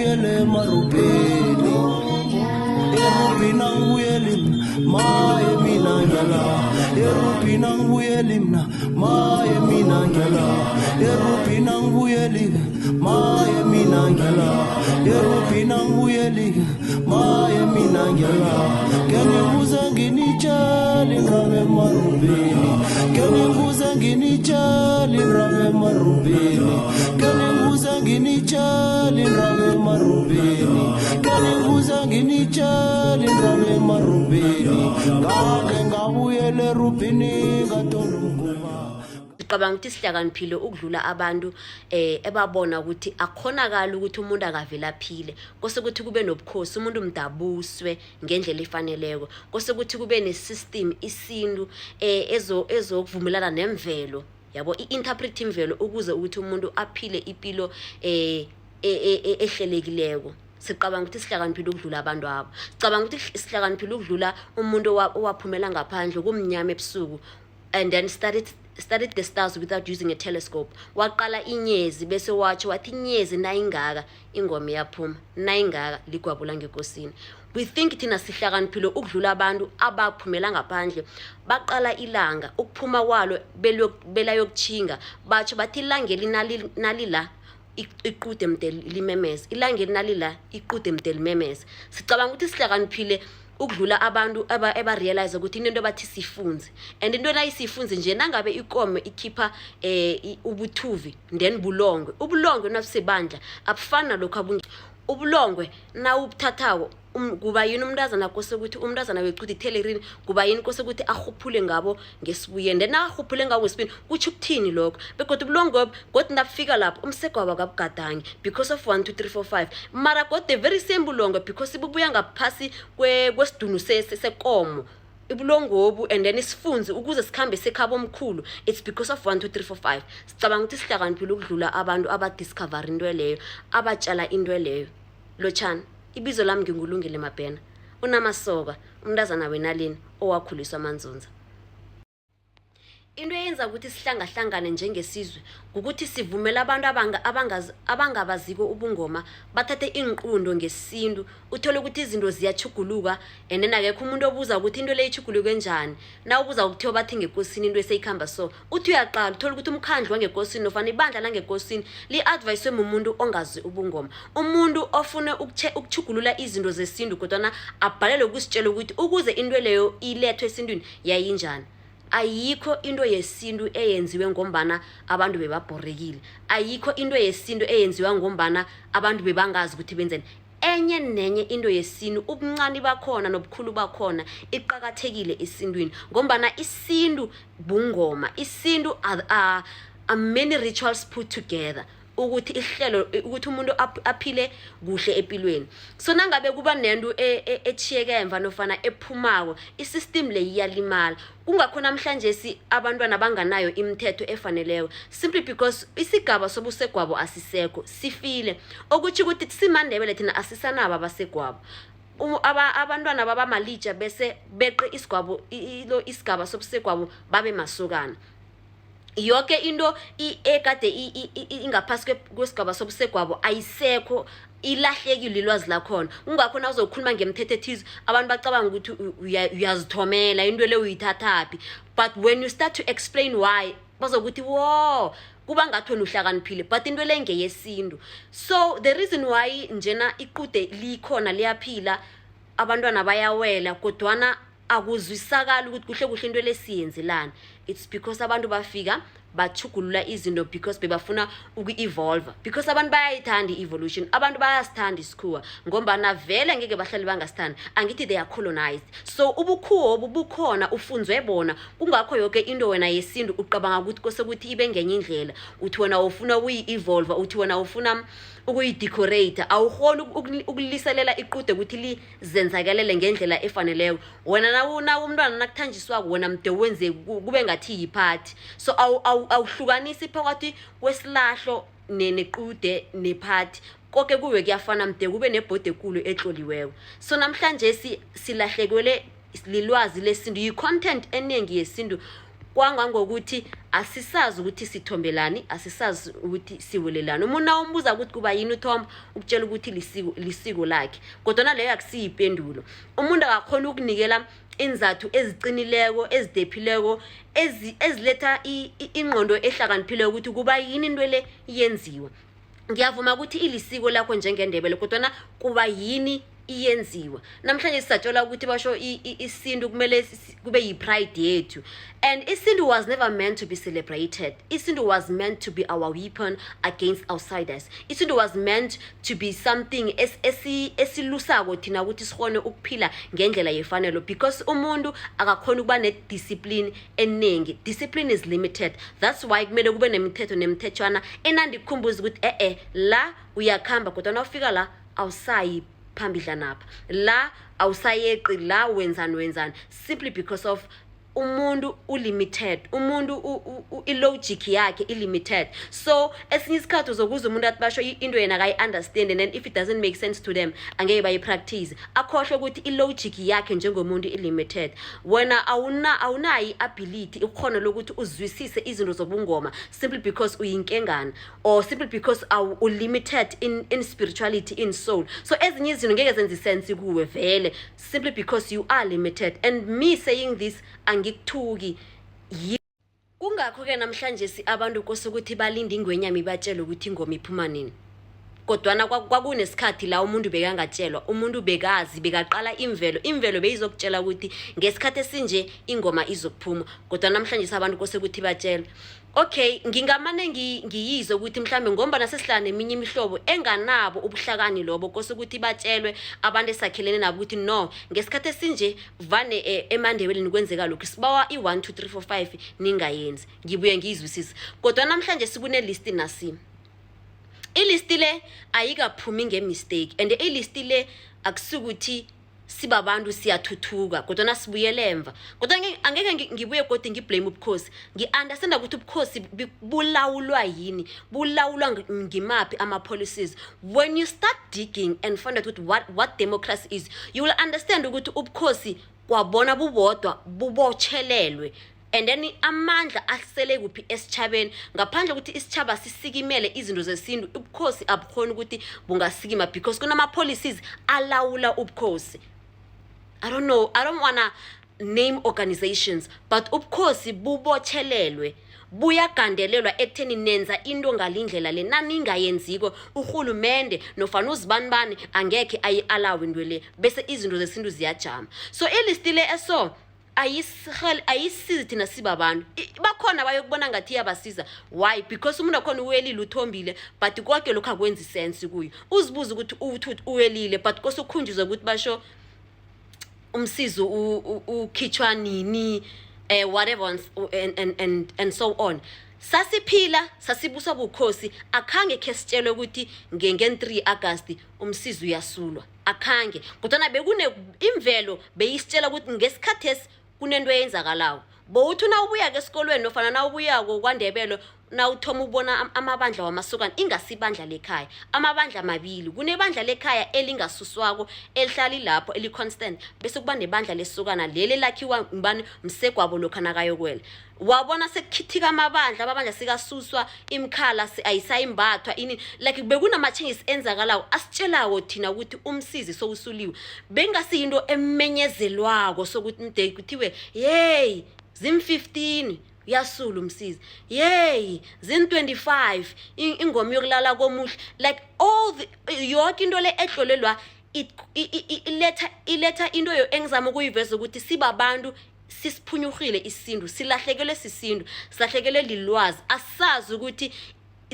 Angibuyele emarubheni, erubhini angibuyeli mna, maye mina ngiyala. Erubhini angibuyeli mna, maye mina ngiyala. Erubhini angibuyeli, maye mina ngiyala. Erubhini angibuyeli, maye mina ngiyala. Ke ngibuze nginitshele indaba emarubhini, ke ngibuze nginitshele indaba emarubhini, ke ngibuze nginitshele indaba emarubhini, ke ngibuze nginitshele indaba emarubhini. Ngake ngabuyela erubhini, ngathola umguba. Ngicabanga ukuthi sihlakaniphile ukudlula abantu ebabona ukuthi akukhonakala ukuthi umuntu akavele aphile. Kose ukuthi kube nobukhosi, umuntu mdabuswe ngendlela efaneleko. Kose ukuthi kube ne-system isintu ezokuvumelana nemvelo yabo, i-interpret imvelo ukuze ukuthi umuntu aphile ipilo ehlelekileko. Sicabanga ukuthi sihlakaniphile ukudlula abantu abo. Sicabanga ukuthi sihlakaniphile ukudlula umuntu owaphumela ngaphandle kumnyama ebusuku and then started the stars without using a telescope. Waqala inyezi bese watsho wathi inyezi nayingaka, ingoma iyaphuma, nayingaka, ligwabula ngekosini. We think thina sihlakaniphile ukudlula abantu abaphumela ngaphandle, baqala ilanga ukuphuma kwalo belayokutjhinga, batsho bathi ilangeli nalila, iqude mde limemeze, ilangeli nalila, iqude mde limemeze. Sicabanga ukuthi sihlakaniphile ukudlula abantu eba-realize ukuthi inento bathi sifunze, and into nayisifunze nje, nangabe ikomo ikhipha ubuthuvi, then bulongwe, ubulongwe nabusebandla abufani nalokhu. Ubulongwe nawubuthathako, kuba yini umntazana kose ukuthi umntazana wecude ithelerini, kuba yini kose ukuthi arhuphule ngabo ngesibuyeni, then nakarhuphule ngabo ngesibuyeni kutsho ukuthini lokho? Begodwa ubulongwe godi nabufika lapho, umsegwabo akabugadangi because of 1 2 3 4 5, mara god the very same bulongwe, because bubuya ngaphasi kwesidunu sekomo ibulongobu, and then isifunzi ukuze sikhambe sekhabo omkhulu, it's because of 1 2 3 4 5. Sicabanga ukuthi sihlakaniphile ukudlula abantu abadiscover into leyo, abatshala into leyo. Lotshani, ibizo lami nginguLungile Mabhena, unamasoka, umntazana wenalini owakhuliswa amanzunza. Into eyenza ukuthi sihlangahlangane njengesizwe kukuthi sivumela abantu abangabaziko ubungoma bathathe iinqundo ngesintu. Uthole ukuthi izinto ziyachuguluka and then akekho umuntu obuza ukuthi into le ichuguluke njani. Na ubuza, kuthiwa bathi ngekosini into eseyikhamba so. Uthi uyaqala, uthole ukuthi umkhandlu wangekosini nofana ibandla langekosini li-advayiswe mumuntu ongazi ubungoma, umuntu ofuna ukuchugulula izinto zesintu kodwana abhalelwe ukusitshela ukuthi ukuze into leyo ilethwe esintwini yayinjani. Ayikho into yesintu eyenziwe ngombana abantu bebabhorekile. Ayikho into yesintu eyenziwa ngombana abantu bebangazi ukuthi benzeni. Enye nenye into yesintu, ubuncani bakhona nobukhulu bakhona, iqakathekile esintwini, ngombana isintu bungoma. Isintu are many rituals put together ukuthi ihlelo ukuthi umuntu aphile kuhle empilweni. So nangabe kuba nento echiyeke emva nofana ephumako, isystem le iyalimala. Kungakho namhlanje si abantwana banganayo imithetho efaneleko, simply because isigaba sobusegwabo asisekho, sifile. Okutsho ukuthi simaNdebele thina asisanabo abasegwabo. Abantwana babamalitsha bese beqe isigwabo, lo isigaba sobusegwabo, babe masokana. Yoke into ekade ingaphasi kwesigaba sobusegwabo ayisekho, ilahlekile ilwazi lakhona. Kungakho na uzokhuluma ngemthetho ethize, abantu bacabanga ukuthi uyazithomela into le, uyithathaphi. But when you start to explain why, bazokuthi wo, kuba ngathi wena uhlakaniphile, but into le ngeyesintu. So the reason why njena iqude likhona, liyaphila, abantwana bayawela, kodwana akuzwisakali ukuthi kuhle kuhle into lesiyenzelani, it's because abantu bafika bachugulula izinto because bebafuna uku-evolve, because abantu bayayithanda i-evolution. Abantu bayasithanda isikhuwa ngombana vele ngeke bahlale bangasithandi. Angithi they are colonized, so ubukhuwobu bukhona, ufunzwe bona. Kungakho yoke into wena yesintu ucabanga ukuthi kose ukuthi ibe ngenye indlela. Uthi wena ufuna ukuyi-evolve, uthi wena ufuna ukuyi-decorate, awukhoni ukuliselela iqude ukuthi lizenzakalele ngendlela efaneleko. Wena nawu umntwana nakuthanjiswako, wena mde wenze kube ngathi yiphathi. So awuhlukanisi phakathi kwesilahlo nequde nephathi, konke kuwe kuyafana, mde kube nebhodi ekulu etloliweko. So namhlanje silahlekelwe lilwazi lesintu, yi-content eningi yesintu. Kwangangokuthi asisazi ukuthi sithombelani, asisazi ukuthi siwelelani. Umuntu nawumbuza ukuthi kuba yini uthomba, ukutshela ukuthi lisiko lakhe, kodwana leyo akusiyipendulo. Umuntu akakhona ukunikela iinzathu eziqinileko, ezidephileko, eziletha ingqondo ehlakaniphileko ukuthi kuba yini into le yenziwa. Ngiyavuma ukuthi ilisiko lakho njengeNdebele, kodwana kuba yini iyenziwa namhlanje? Sisatshelwa ukuthi basho isintu kumele kube yi-pride yethu, and isintu was never meant to be celebrated. Isintu was meant to be our weapon against outsiders. Isintu was meant to be something esilusako thina ukuthi sikhone ukuphila ngendlela yefanelo, because umuntu akakhoni ukuba ne-discipline eningi. Discipline is limited. That's why kumele kube nemithetho nemithetshwana enandi kukhumbuza ukuthi e-e, la uyakhamba, kodwa nawufika la awusayi phambidlanapha, la awusayeqi, la wenzani wenzani, simply because of umuntu ulimited. Umuntu ilogic yakhe ilimited. So esinye isikhathi uzokuza umuntu athi basho into yena akayi-understand, and then if it doesn't make sense to them, angeke bayipractice. Akhohlwe ukuthi ilogic yakhe njengomuntu ilimited. Wena awunayo i-ability, ikhono lokuthi uzwisise izinto zobungoma, simply because uyinkengana or simply because ulimited in spirituality, in soul. So ezinye izinto ngeke zenze isense kuwe vele, simply because you are limited. And me saying this, angikuthuki. Kungakho-ke namhlanje si abantu kose ukuthi balinde ingwenyama ibatshele ukuthi ingoma iphuma nini, kodwana kwakunesikhathi la umuntu bekangatshelwa. Umuntu bekazi, bekaqala imvelo. Imvelo beyizokutshela ukuthi ngesikhathi esinje ingoma izokuphuma, kodwa namhlanje abantu kose ukuthi batshelwe. Okay, ngingamane ngiyizwe ukuthi mhlambe ngombana sesihlala neminye imihlobo enganabo ubuhlakani lobo, kose ukuthi batshelwe abantu esakhelene nabo ukuthi no, ngesikhathi esinje vane emaNdebeleni kwenzeka lokhu, sibawa i-1 2 3 4 5 ningayenzi. Ngibuye ngiyizwisise, kodwa namhlanje sikune-list nasi. Ilisti le ayikaphumi ngemistake, and ilisti le akusukuthi sibabantu siyathuthuka, kodwana sibuyele emva. Kodwa angeke ngibuye godi ngiblame ubukhosi. Ngi-understanda ukuthi ubukhosi bulawulwa yini, bulawulwa ngimaphi ama-policies. When you start digging and find out ukuthi what democracy is, you will understand ukuthi ubukhosi kwabona bubodwa bubotshelelwe, and then amandla asele kuphi esitshabeni? Ngaphandle kokuthi isitshaba sisikimele izinto zesintu, ubukhosi abukhoni ukuthi bungasikima, because kunama-policies alawula ubukhosi. I don't know, I don't wanna name organizations, but ubukhosi bubotshelelwe, buyagandelelwa ekutheni nenza into ngalindlela le, naningayenziko urhulumende nofana uzibanibani angekhe ayi-alawe into le, bese izinto zesintu ziyajama. So ilisti le eso ayisisizi thina sibabantu. Bakhona bayokubona ngathi iyabasiza. Why? Because umuntu wakhona uwelile, uthombile, but konke lokhu akwenzi sense kuyo. Uzibuze ukuthi uthi uwelile, but kose ukhunjuzwe ukuthi basho umsizi ukhitshwa nini, whatever and so on. Sasiphila, sasibuswa bukhosi, akhange khe sitshelwe ukuthi nge-3 August umsizi uyasulwa, akhange. Kodwana bekune imvelo beyisitshela ukuthi ngesikhathesi kunento eyenzakalayo. Bowuthi nawubuya-ke esikolweni nofana nawubuyako kwaNdebele, nawuthoma ukubona amabandla wamasokana, ingasibandla lekhaya, amabandla mabili. Kunebandla lekhaya elingasuswako, elihlala lapho, eli-constant, bese kuba nebandla lesokana leli elakhiwa ngubani? Msegwabo lokha nakayokwela. Wabona sekukhithika amabandla, amabandla sekasuswa, imikhala ayisayimbathwa, ini, like bekunama-changes enzakalako asitshelako thina ukuthi umsizi sowusuliwe. Bengasiyinto emenyezelwako sokuthi mde kuthiwe yeyi, zim-15 uyasula umsizi, yeyi, zin-25 ingoma yokulala komuhle, like all the yoke into le ehlolelwa iletha into engizama ukuyiveza ukuthi sibabantu sisiphunyurhile isintu, silahlekelwe sisintu, silahlekelwe lilwazi. Asazi ukuthi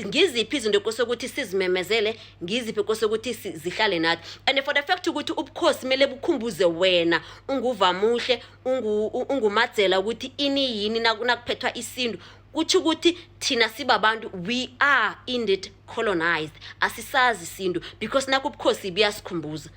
ngiziphi izinto kose ukuthi sizimemezele, ngiziphi kose ukuthi zihlale nathi. And for the fact ukuthi ubukhosi kumele bukhumbuze wena unguvamuhle, ungumadzela ukuthi ini yini nakuphethwa isintu, kutsho ukuthi thina sibabantu we are indeed colonized. Asisazi isintu because nakho ubukhosi buyasikhumbuza.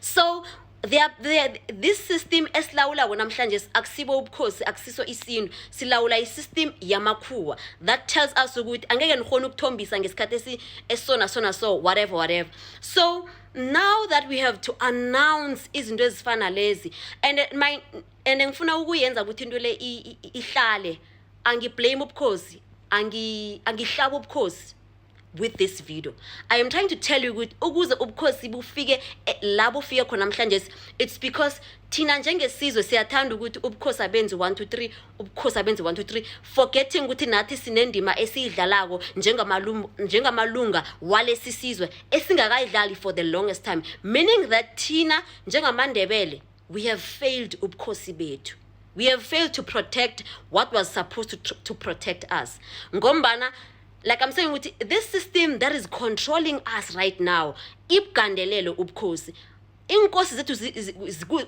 So They are, this system esilawulako namhlanje akusibo ubukhosi, akusiso isintu. Silawula i-system yamakhuwa that tells us ukuthi angeke nikhone ukuthombisa ngesikhathi esona sona, so whatever, whatever. So now that we have to announce izinto ezifana lezi and my and ngifuna ukuyenza ukuthi into le ihlale. Angiblame ubukhosi, angihlaba ubukhosi. With this video I am trying to tell you ukuthi ukuze ubukhosi bufike la bufike khona namhlanje, it's because thina njengesizwe siyathanda ukuthi ubukhosi abenzi 1 2 3, ubukhosi abenzi 1 2 3, forgetting ukuthi nathi sinendima esiyidlalako njengamalunga walesi sizwe esingakayidlali for the longest time, meaning that thina njengaMandebele we have failed ubukhosi bethu. We have failed to protect what was supposed to protect us, ngombana like I'm saying ukuthi this system that is controlling us right now ibugandelelo ubukhosi. Inkosi zethu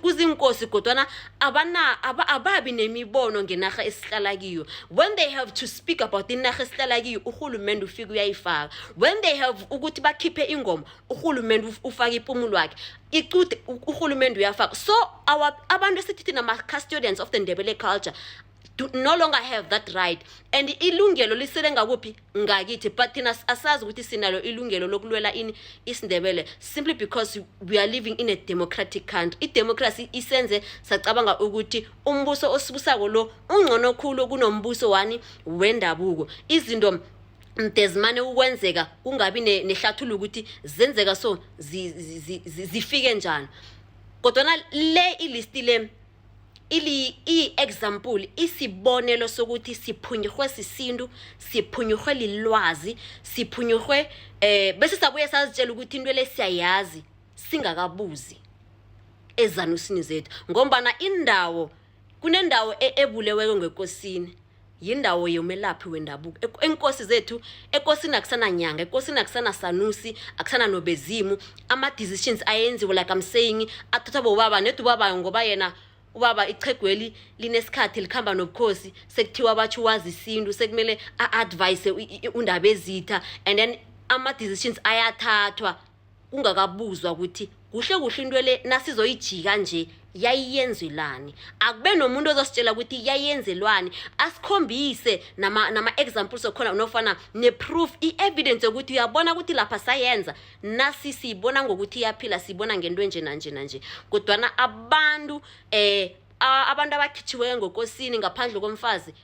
kuzinkosi, kodwana ababi nemibono ngenarha esihlala kiyo. When they have to speak about inarha esihlala kiyo, urhulumende ufike uyayifaka. When they have ukuthi bakhiphe ingoma, urhulumende ufake ipumulo wakhe icude, urhulumende uyafaka. So our abantu esithi thina ma-custodians of the Ndebele culture do no longer have that right, and ilungelo lisele ngakuphi? Ngakithi. But thina asazi ukuthi sinalo ilungelo lokulwela ini? IsiNdebele, simply because we are living in a democratic country. I-democracy isenze sacabanga ukuthi umbuso osibusako lo ungcono khulu kunombuso wani wendabuko. Izinto mdezimane ukwenzeka kungabi nehlathululo ukuthi zenzeka, so zifike njani. Kodwana le ilisti le ili i-example, isibonelo sokuthi siphunyurhwe sisintu, siphunyurhwe lilwazi, siphunyurhwe bese sabuye sazitshela ukuthi into le siyayazi singakabuzi ezanusini zethu, ngombana indawo kunendawo ebuleweko ngekosini, yindawo yomelaphi wendabuko. Enkosi zethu, ekosini akusananyanga, ekosini akusana sanusi, akusana nobezimu. Ama-decisions ayenziwe, like I'm saying, athathwa bobaba nedi ubaba, ngoba yena ubaba ichegweli linesikhathi likhamba nobukhosi, sekuthiwa batsho wazi isintu, sekumele a-advise undaba ezitha, and then ama-decisions ayathathwa kungakabuzwa ukuthi kuhle kuhle into le nasizoyijika nje yayiyenzelani. Akube nomuntu ozositshela ukuthi yayenzelwani, asikhombise nama-examples okhona nofana ne-proof, i-evidence yokuthi uyabona ukuthi lapha sayenza nasi, siyibona ngokuthi iyaphila, siyibona ngento enje nanje nanje. Kodwana abantu abantu abakhitshiweyo ngokosini ngaphandle komfazi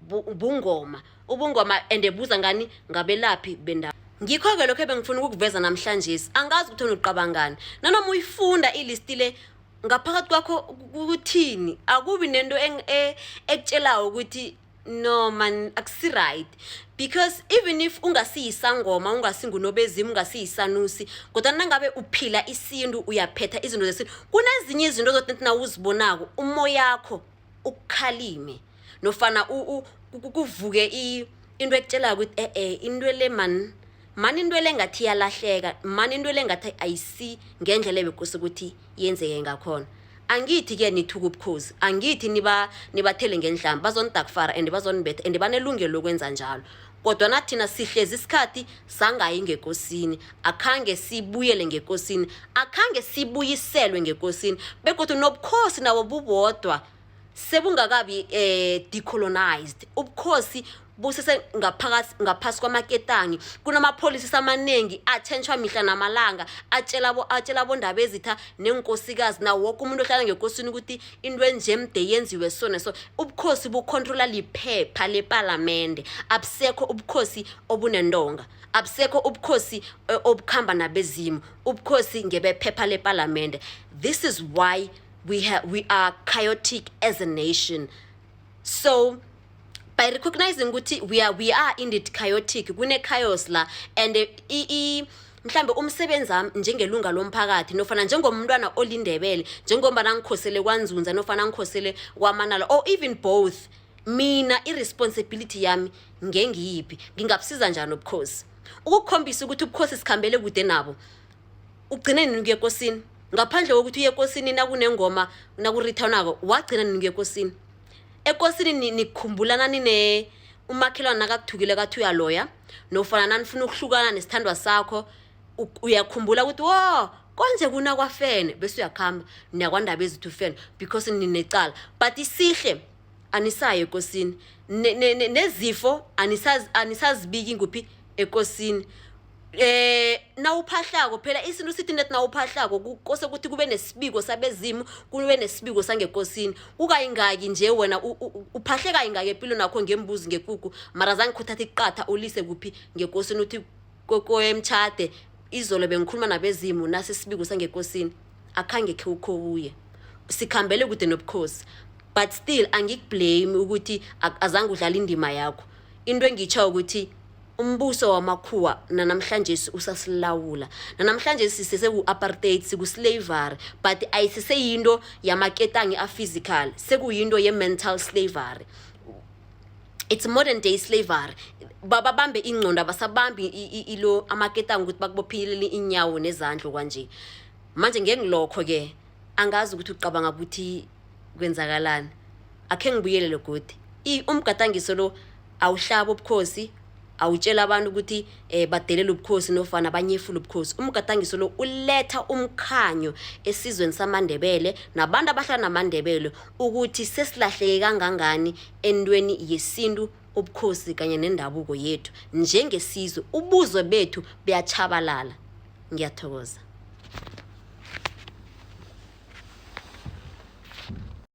bungoma, ubungoma, and buza ngani? Ngabelaphi bendawo. Ngikho-ke lokho ebengifuna ukukuveza namhlanje. Angazi ukuthi unuqabangani nanoma uyifunda ilisti le ngaphakathi kwakho kuthini. Akubi nento ekutshelayo ukuthi no man, akusi-right, because even if ungasiyisangoma, ungasingunobezimu, ungasiyisanusi, kodwa nangabe uphila isintu, uyaphetha izinto zesintu, kunezinye izinto ozothi na uzibonako umoyakho ukukhalime nofana kuvuke into ekutshelayo ukuthi e-e, into le man mani, into le ngathi iyalahleka mani, into le ngathi ayisi ngendlela ebekose ukuthi yenzeke ngakhona. Angithi-ke nithuka ubukhosi, angithi nibathele ngenhlamba, bazonidakufara and bazonibetha and banelungelo lokwenza njalo. Kodwana thina sihlezi isikhathi sangayi ngekosini, akhange sibuyele ngekosini, akhange sibuyiselwe ngekosini, begodwa nobukhosi nabo bubodwa sebungakabi decolonized. Ubukhosi busese ngaphakathi, ngaphasi kwamaketangi. Kunama-policies amaningi atshentshwa mihla namalanga, atshela bondaba ezitha neenkosikazi nawo woke umuntu ohlala ngekosini ukuthi into enje mde yenziwe so neso. Ubukhosi bukhontrola liphepha lepalamende. Abusekho ubukhosi obunentonga, abusekho ubukhosi obukhamba nabezimu. Ubukhosi ngebephepha lepalamende. This is why we are chaotic as a nation. So by recognizing ukuthi we are indeed chaotic, kune chaos la, and mhlambe umsebenzi wami njengelunga lomphakathi nofana njengomntwana olindebele, njengoba ngikhosele kwaNzunza nofana ngikhosele kwaManala or even both, mina i-responsibility yami ngengiyiphi? Ngingabusiza njani ubukhosi ukukhombisa ukuthi ubukhosi sikhambele kude nabo? Ugcine nini ukuya ekosini ngaphandle kokuthi uye ekosini nakunengoma, nakurithonako? Wagcina nini ukuya ekosini? Ekosini nikhumbulana nine umakhelwane nakakuthukile kathi uyaloya, nofana nanifuna ukuhlukana nesithandwa sakho, uyakhumbula ukuthi wo Konje kunakwafene bese uyakhamba niyakwandaba ezithu ufene because ninecala, but isihle anisayo ekosini. Nezifo anisazibiki nguphi ekosini. Nawuphahlako phela isintu sithi net nawuphahlako kose ukuthi kube nesibiko sabezimu, kube nesibiko sangekosini. Kukayingaki nje wena uphahle kayingaki empilweni nakho ngembuzi, ngekuku, mara zange khuthatha iqatha ulise kuphi ngekosini, uthi kokoemtshade izolo bengikhuluma nabezimu, nasi isibiko sangekosini. Akhange khe ukho uye sikhambele kude nobukhosi, but still angikublame ukuthi azange udlala indima yakho. Into engitsho ukuthi umbuso wamakhuwa nanamhlanje usasilawula, nanamhlanje siseseku-apartheid, siku-slavery, but ayiseseyinto yamaketangi a-physical, sekuyinto ye-mental slavery. It's modern day slavery. Babambe ingqondo, abasabambi ilo amaketangi ukuthi bakubophilele inyawo nezandla kwanje. Manje ngengilokho-ke angazi ukuthi ucabanga ukuthi kwenzakalani. Akhe ngibuyelele godi, umgadangiso lo awuhlaba ubukhosi, awutshela abantu ukuthi badelele ubukhosi nofana banyefule ubukhosi. Umgadangiso lo uletha umkhanyo esizweni samaNdebele nabantu abahlala namaNdebele ukuthi sesilahleke kangangani entweni yesintu, ubukhosi kanye nendabuko yethu njengesizwe. Ubuzwe bethu buyatshabalala. Ngiyathokoza.